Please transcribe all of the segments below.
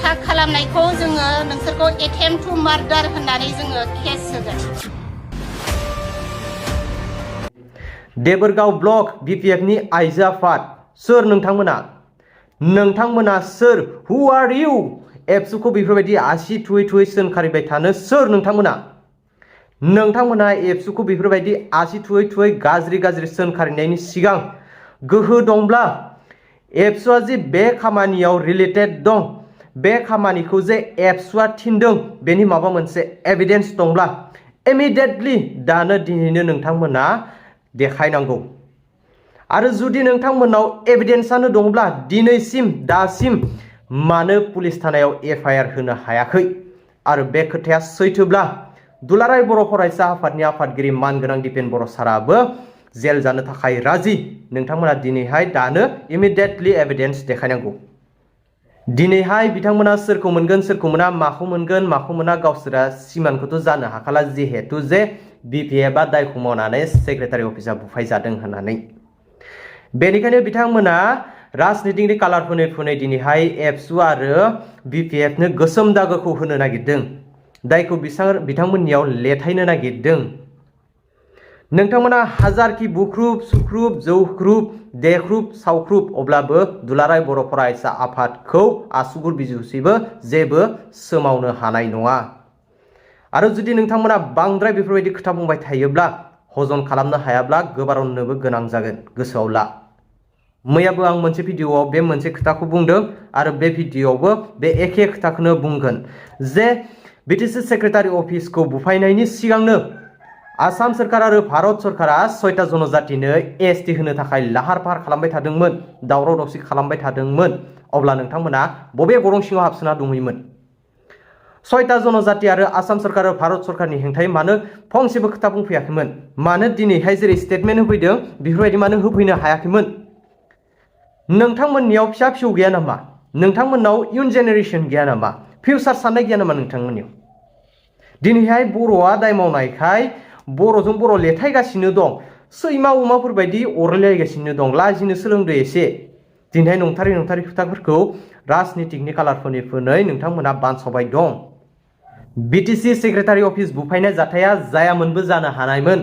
Attack खालामनायखौ जोङो नोंसोरखौ एटेम्प्ट टु मार्डार होननानै जोङो केस होगोन। देबोरगाव ब्लक BPF नि आइजो आफाद सोर नोंथांमोना सोर हु आर इउ ABSU खौ बेफोरबायदि आसि थुयै थुयै सोंखारिबाय थानो सोर नोंथांमोना ABSU खौ बेफोरबायदि आसि थुयै थुयै गाज्रि सोंखारिनायनि सिगां गोहो दंब्ला ABSU आ जे बे खामानियाव रिलेटेड दं बे खामानिखौ जे ABSU आ थिनदों बेनि माबा मोनसे एभिडेन्स दंब्ला इमिडिएटलि दानो दिनैनो नोंथांमोना देखायनांगौ आरो जुदि नोंथांमोनाव एभिडेन्सआनो दंब्ला दिनैसिम दासिम मानो पुलिस थानायाव FIR होनो हायाखै आरो बे खोथाया सैथोब्ला दुलाराय बर' फरायसा आफादनि आफादगिरि मानगोनां दिपेन बर' साराबो जेल जानो थाखाय राजि नोंथांमोना दिनैहाय दानो इमिडिएटलि एभिडेन्स देखायनांगौ दिनैहाय बिथांमोना सोरखौ मोनगोन सोरखौ मोना माखौ मोना गावसोरा सिमानखौथ' जानो हाखाला जिहेतु जे BPF आ दायखौ मावनानै सेक्रेटारि अफिसा बुफाय जादों होननानै बेनिखायनो बिथांमोना राजनीतिनि कालार फोनै दिनैहाय ABSU आरो BPF नो गोसोम दागोखौ होनो नागिरदों दायखौ बिथांमोननियाव लेथायनो नागिरदों नोंथांमोना हाजारखि बुख्रुब सुख्रुब जौख्रुब देख्रुब सावख्रुब अब्लाबो दुलाराय बर' फरायसा आफादखौ आसुगुर बिजौसिबो जेबो सोमावनो हानाय नङा आरो जुदि नोंथांमोना बांद्राय बेफोरबायदि खोथा बुंबाय थायोब्ला हजम खालामनो हायाब्ला गोबारनोबो गोनां जागोन गोसोआव ला मैयाबो आं मोनसे भिडिअआव बे मोनसे खोथाखौ बुंदों आरो बे भिडिअआवबो बे एखे खोथाखौनो बुंगोन जे BTC सेक्रेटारि अफिसखौ बुफायनायनि सिगांनो आसाम सरकार आरो भारत सरकारा 6टा जनजातिनो ST होनो थाखाय लाहार फाहार खालामबाय थादोंमोन दावराव दावसि खालामबाय थादोंमोन अब्ला नोंथांमोना बबे गरं सिङाव हाबसोना दंमोन 6टा जनजाति आरो आसाम सरकार आरो भारत सरकारनि हेंथायै मानो फंसेबो खोथा बुंफैयाखैमोन मानो दिनैहाय जेरै स्टेटमेन्ट होफैदों बेफोरबायदि मानो होफैनो हायाखैमोन नोंथांमोननियाव फिसा फिसौ गैया नामा नोंथांमोननाव इयुन जेनेरेशन गैया नामा फिउचार साननाय गैया नामा नोंथांमोननियाव दिनैहाय बर'आ दाय मावनायखाय बर'जों बर' लेथायगासिनो दं सैमा अमाफोरबायदि अरलायगासिनो दं लाजिनो सोलोंदो एसे दिनैहाय नंथारै खोथाफोरखौ राजनीतिकनि कालार फोनै नोंथांमोना बानसबाय दं BTC सेक्रेटारि अफिस बुफायनाय जाथाया जायामोनबो जानो हानायमोन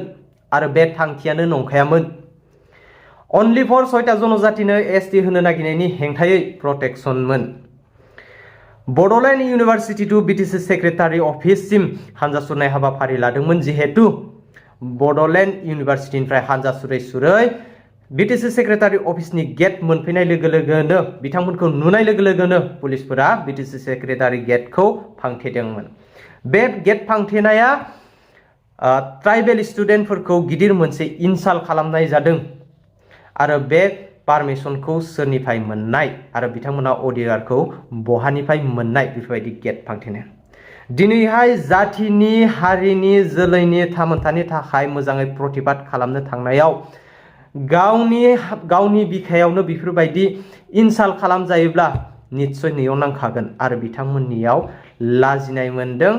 आरो बे थांखियानो नंखायामोन अनलि फर 6टा जनजातिनो ST होनो नागिरनायनि हेंथायै प्रटेक्शनमोन Bodoland university to BTC secretary अफिससिम हानजा सुरनाय हाबाफारि लादोंमोन जिहेतु बड'लेण्ड इउनिभार्सिटिनिफ्राय हानजा सुरै BTC सेक्रेटारि अफिसनि गेट मोनफैनाय लोगो लोगोनो बिथांमोनखौ नुनाय लोगो लोगोनो पुलिसफोरा BTC सेक्रेटारि गेटखौ फांथेदोंमोन बे गेट फांथेनाया ट्राइबेल स्टुडेन्टफोरखौ गिदिर मोनसे इनसाल्ट खालामनाय जादों आरो बे पारमिशनखौ सोरनिफ्राय मोननाय आरो बिथांमोना अडिगारखौ बहानिफ्राय मोननाय बेफोरबायदि गेट फांथेनाय दिनैहाय जातिनि हारिनि जोलैनि थामोनथानि थाखाय मोजाङै प्रतिबाद खालामनो थांनायाव गावनि बिखायावनो बेफोरबायदि इनसाल्ट खालामजायोब्ला निश्चय नैयाव नांखागोन आरो बिथांमोननियाव लाजिनाय मोनदों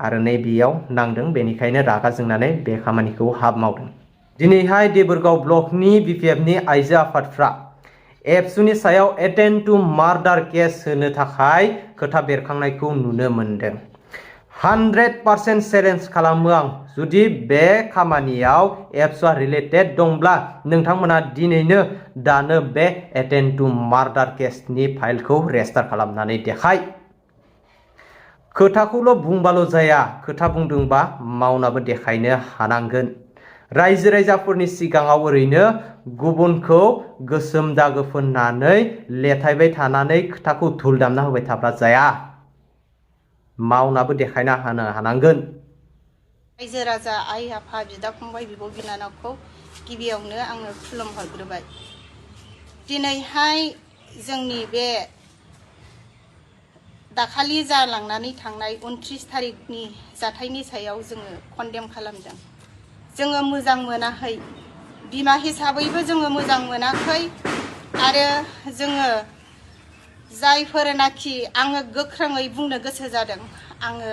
आरो नैबेयाव नांदों बेनिखायनो रागा जोंनानै बे खामानिखौ मावदों दिनैहाय देबोरगाव ब्लकनि BPFनि आइजो आफादफ्रा ABSUनि सायाव एटेम्प्ट टु मार्डार केस होनो थाखाय खोथा बेरखांनायखौ नुनो मोनदों 100% चेलेन्ज खालामो आं जुदि बे खामानियाव ABSUआ रिलेटेड दंब्ला नोंथांमोना दिनैनो दानो बे एटेम्प्ट टु मार्डार केसनि फाइलखौ रेजिस्टार खालामनानै देखाय खोथाखौल' बुंबाल' जाया खोथा बुंदोंबा मावनाबो देखायनो हानांगोन रायजो राजाफोरनि सिगाङाव ओरैनो गुबुनखौ गोसोम दागो फोननानै लेथायबाय थानानै खोथाखौ धुल दामना होबाय थाब्ला जाया मावनाबो देखायना होनो हानांगोन रायजो राजा आइ आफा बिदा फंबाय बिब' बिनानावखौ गिबियावनो आङो खुलुमहरग्रोबाय दिनैहाय जोंनि बे दाखालि जालांनानै थांनाय 29 थारिखनि जाथायनि सायाव जोङो कन्डेम खालामदों जोङो मोजां मोनाखै बिमा हिसाबैबो जोङो मोजां मोनाखै आरो जोङो जायफोरनाखि आङो गोख्रोङै बुंनो गोसो जादों आङो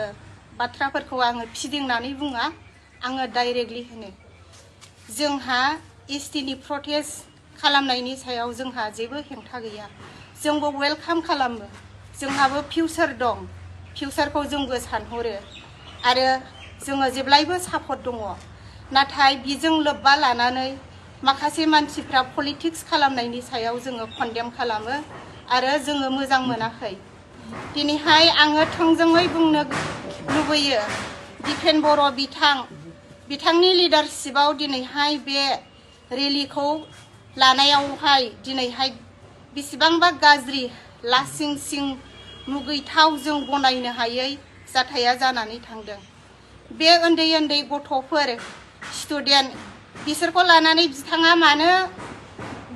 बाथ्राफोरखौ आङो फिदिंनानै बुङा आङो डाइरेक्टलि होनो जोंहा STनि प्रटेस्ट खालामनायनि सायाव जोंहा जेबो हेंथा गैया जोंबो वेलकाम खालामो जोंहाबो फिउचार दं फिउचारखौ जोंबो सानहरो आरो जोङो जेब्लायबो सापर्ट दङ नाथाय बेजों लोब्बा लानानै माखासे मानसिफ्रा पलिटिक्स खालामनायनि सायाव जोङो कन्डेम खालामो आरो जोङो मोजां मोनाखै दिनैहाय आङो थोंजोङै बुंनो लुबैयो दिपेन बर' बिथांनि लिडारशिपआव दिनैहाय बे रेलिखौ लानायावहाय दिनैहाय बेसेबांबा गाज्रि लासिंसिं मुगैथाव जों गनायनो हायै जाथाया जानानै थांदों बे उन्दै उन्दै गथ'फोर स्टुडेन्ट बिसोरखौ लानानै बिथाङा मानो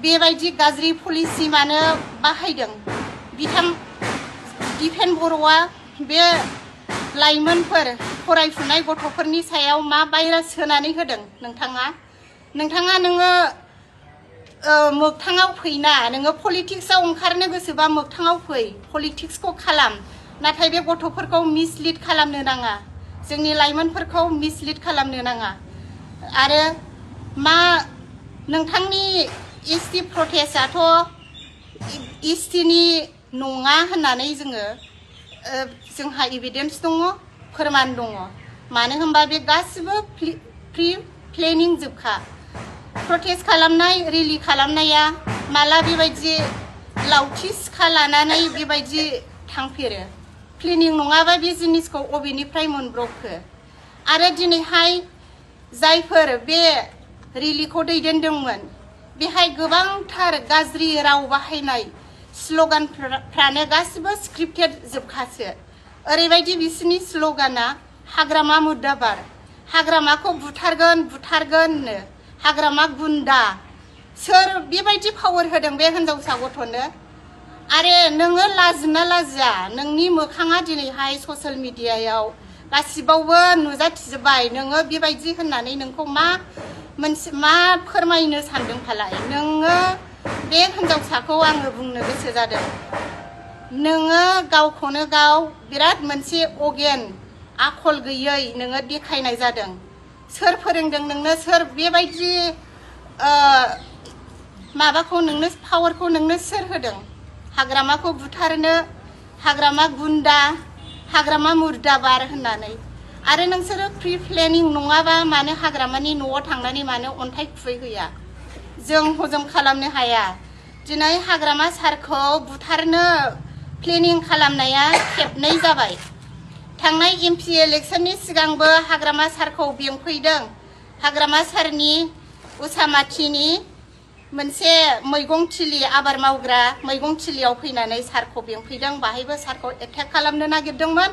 बेबायदि गाज्रि पलिसि मानो बाहायदों दिपेन बर'आ बे लाइमोनफोर फरायफुनाय गथ'फोरनि सायाव मा भाइरास सोनानै होदों नोंथाङा नोङो मोगथाङाव फैना नोङो पलिटिक्सआव ओंखारनो गोसोबा मोगथाङाव फै पलिटिक्सखौ खालाम नाथाय बे गथ'फोरखौ मिसलिड खालामनो नाङा जोंनि लाइमोनफोरखौ मिसलिड खालामनो नाङा आरो मा नोंथांनि एसटि प्रटेस्टआथ' एसटिनि नङा होननानै जोंहा एभिडेन्स दङ फोरमान दङ मानो होनबा बे गासिबो प्रि प्लेनिं जोबखा प्रटेस्ट खालामनाय रेलि खालामनाया माला बेबायदि लावथि सिखा लानानै बेबायदि थांफेरो प्लेनिं नङाबा बे जिनिसखौ अबेनिफ्राय मोनब्रबखो आरो दिनैहाय जायफोर बे रेलिखौ दैदेनदोंमोन बेहाय गोबांथार गाज्रि राव बाहायनाय स्ल'गानफ्रानो गासिबो स्क्रिप्टेड जोबखासो ओरैबायदि बिसोरनि स्ल'गाना हाग्रामा मुद्दाबार हाग्रामाखौ बुथारगोननो हाग्रामा गुन्दा सोर बेबायदि पावार होदों बे हिनजावसा गथ'नो आरो नोङो लाजिना लाजिया नोंनि मोखाङा दिनैहाय ससियेल मिडियायाव गासिबावबो नुजाथिजोब्बाय नोङो बेबायदि होननानै नोंखौ मा फोरमायनो सानदों फालाय नोङो बे हिनजावसाखौ आङो बुंनो गोसो जादों नोङो गावखौनो गाव बिराद मोनसे अगेन आखल गैयै नोङो देखायनाय जादों सोर फोरोंदों नोंनो सोर बेबायदि माबाखौ नोंनो पावारखौ नोंनो सोर होदों हाग्रामाखौ बुथारनो हाग्रामा गुन्दा हाग्रामा मुर्दाबार होननानै आरो नोंसोरो प्रि प्लेनिं नङाबा मानो हाग्रामानि न'आव थांनानै मानो अन्थाइ खुबैहैया जों हजम खालामनो हाया दिनै हाग्रामा सारखौ बुथारनो प्लेनिं खालामनाया खेबनै जाबाय थांनाय एमपि इलेक्शननि सिगांबो हाग्रामा सारखौ बेंफैदों हाग्रामा सारनि उसामाथिनि मोनसे मैगं थिलि आबाद मावग्रा मैगं थिलियाव फैनानै सारखौ बेंफैदों बाहायबो सारखौ एटेक खालामनो नागिरदोंमोन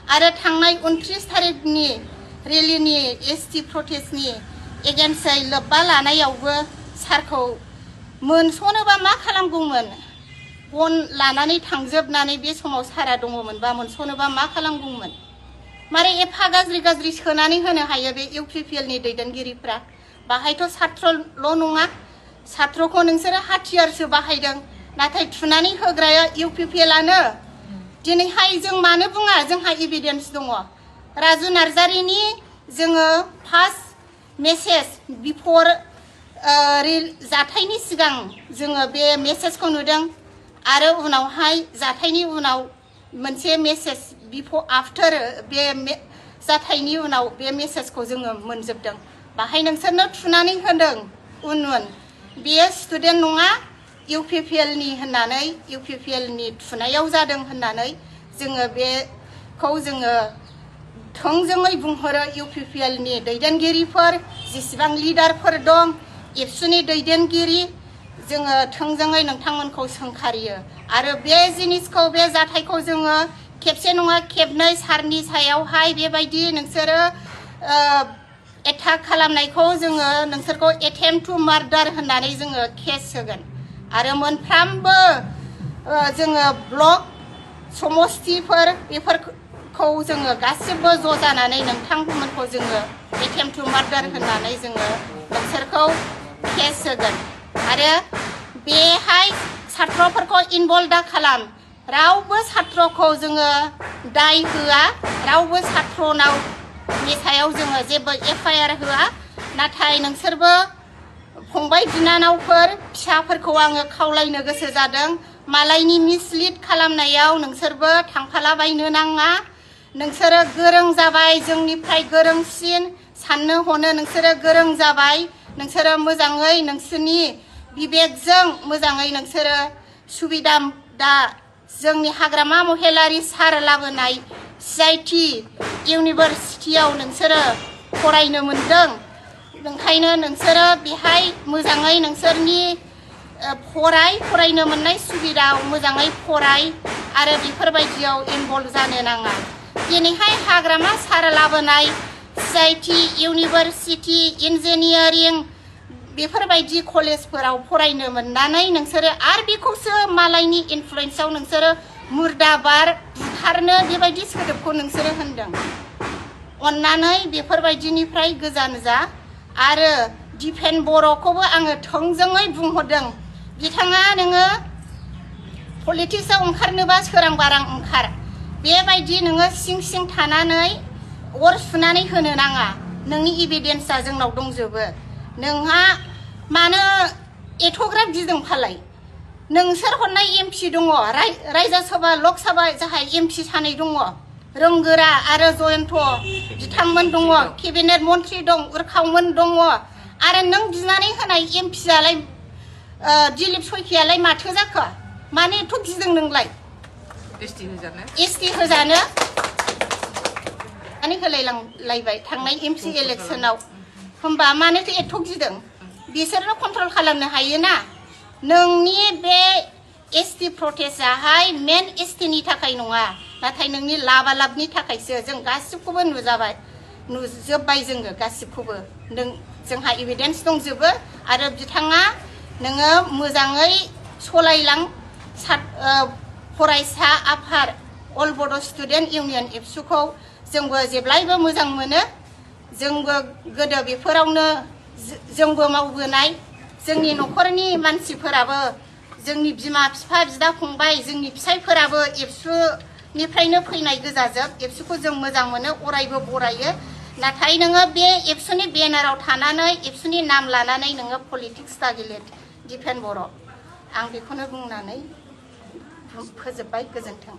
आरो थांनाय 29 थारिखनि रेलिनि एसटि प्रटेस्टनि एगेन्स्टै लोब्बा लानायावबो सारखौ मोनस'नोबा मा खालामगौमोन गन लानानै थांजोबनानै बे समाव सारा दङमोनबा मोनस'नोबा मा खालामगौमोन मारै एफा गाज्रि सोनानै होनो हायो बे इउपिपिएलनि दैदेनगिरिफ्रा बाहायथ' सात्रल' नङा सात्रखौ नोंसोरो हाथियारसो बाहायदों नाथाय थुनानै होग्राया इउपिपिएलआनो दिनैहाय जों मानो बुङा जोंहा एभिडेन्स दङ राजु नार्जारिनि जोङो फार्स्ट मेसेज बिफर जाथायनि सिगां जोङो बे मेसेजखौ नुदों आरो उनावहाय जाथायनि उनाव मोनसे मेसेज बिफर आफ्टार बे जाथायनि उनाव बे मेसेजखौ जोङो मोनजोबदों बाहाय नोंसोरनो थुनानै होदों उन बेयो स्टुडेन्ट नङा इउपिपिएलनि होननानै इउपिपिएलनि थुनायाव जादों होननानै जोङो बेखौ जोङो थोंजोङै बुंहरो इउपिपिएलनि दैदेनगिरिफोर जेसेबां लिडारफोर दं एबसुनि दैदेनगिरि जोङो थोंजोङै नोंथांमोनखौ सोंखारियो आरो बे जिनिसखौ बे जाथायखौ जोङो खेबसे नङा खेबनै सारनि सायावहाय बेबायदि नोंसोरो एटाक खालामनायखौ जोङो नोंसोरखौ एटेम्प्ट टु मार्डार होननानै जोङो केस होगोन आरो मोनफ्रामबो जोङो ब्लक समस्तिफोर बेफोरखौ जोङो गासिबो ज' जानानै नोंथांमोनखौ जोङो एटेम्प्ट टु मार्डार होननानै जोङो नोंसोरखौ केस होगोन आरो बेहाय सात्रफोरखौ इनभल्भ दा खालाम रावबो सात्रखौ जोङो दाय होआ रावबो सात्रनाव नि सायाव जोङो जेबो एफआइआर होआ नाथाय नोंसोरबो फंबाय बिनानावफोर फिसाफोरखौ आङो खावलायनो गोसो जादों मालायनि मिसलिड खालामनायाव नोंसोरबो थांफालाबायनो नाङा। नोंसोरो गोरों जाबाय, जोंनिफ्राय गोरोंसिन साननो हनो नोंसोरो गोरों जाबाय। नोंसोरो मोजाङै नोंसोरनि बिबेकजों मोजाङै नोंसोरो सुबिदा दा जोंनि हाग्रामा महिलारि सार लाबोनाय CIT इउनिभारसिटियाव नोंसोरो फरायनो मोनदों। ओंखायनो नोंसोरो बेहाय मोजाङै नोंसोरनि फरायनो मोननाय सुबिदायाव मोजाङै फराय आरो बेफोरबायदियाव इनभल्भ जानो नाङा। दिनैहाय हाग्रामा सार लाबोनाय CIT इउनिभारसिटि इन्जिनियारिं बेफोरबायदि कलेजफोराव फरायनो मोननानै नोंसोरो आरो बेखौसो मालायनि इनफ्लुयेन्सआव नोंसोरो मुर्दाबाद बुथारनो बेबायदि सोदोबखौ नोंसोरो होनदों। अन्नानै बेफोरबायदिनिफ्राय गोजान जा। आरो दिपेन बर'खौबो आङो थोंजोङै बुंहरदों, बिथाङा नोङो पलिटिक्सआव ओंखारनोबा सोरां बारां ओंखार। बेबायदि नोङो सिं सिं थानानै अर सुनानै होनो नाङा। नोंनि एभिडेन्सआ जोंनाव दंजोबो। नोंहा मानो एथ'ग्राब गिदों फालाय? नोंसोर हरनाय MP दङ, रायजो सभा लक सभा जाहाय MP सानै दङ, रोंगोरा आरो जयन्त बिथांमोन दङ, केबिनेट मन्त्रि दं, उरखावमोन दङ। आरो नों बिनानै होनाय MPआलाय दिलीप सयखियालाय माथो जाखो? मानो एथ' गिदों नोंलाय? ST होजानो माने होलायलांलायबाय थांनाय MP इलेक्सनाव। होमबा मानोथो एथ' गिदों? बिसोरनो कन्ट्रल खालामनो हायोना। नोंनि बे ST प्रटेस्टआहाय मेन STनि थाखाय नङा, नाथाय नोंनि लाबालाबनि थाखायसो। जों गासिबखौबो नुजोब्बाय जोङो गासिबखौबो। जोंहा एभिडेन्स दंजोबो। आरो बिथाङा नोङो मोजाङै सलायलां। फरायसा आफाद अल बड' स्टुडेन्ट इउनियन ABSUखौ जोंबो जेब्लायबो मोजां मोनो। जोंबो गोदो बेफोरावनो जोंबो मावबोनाय। जोंनि न'खरनि मानसिफोराबो, जोंनि बिमा बिफा बिदा फंबाय, जोंनि फिसायफोराबो ABSUनिफ्रायनो फैनाय गोजाजोब। ABSUखौ जों मोजां मोनो, अरायबो बरायो। नाथाय नोङो बे ABSUनि बेनाराव थानानै ABSUनि नाम लानानै नोङो पलिटिक्स दागेले दिपेन बर'। आं बेखौनो बुंनानै फोजोबबाय। गोजोन्थों।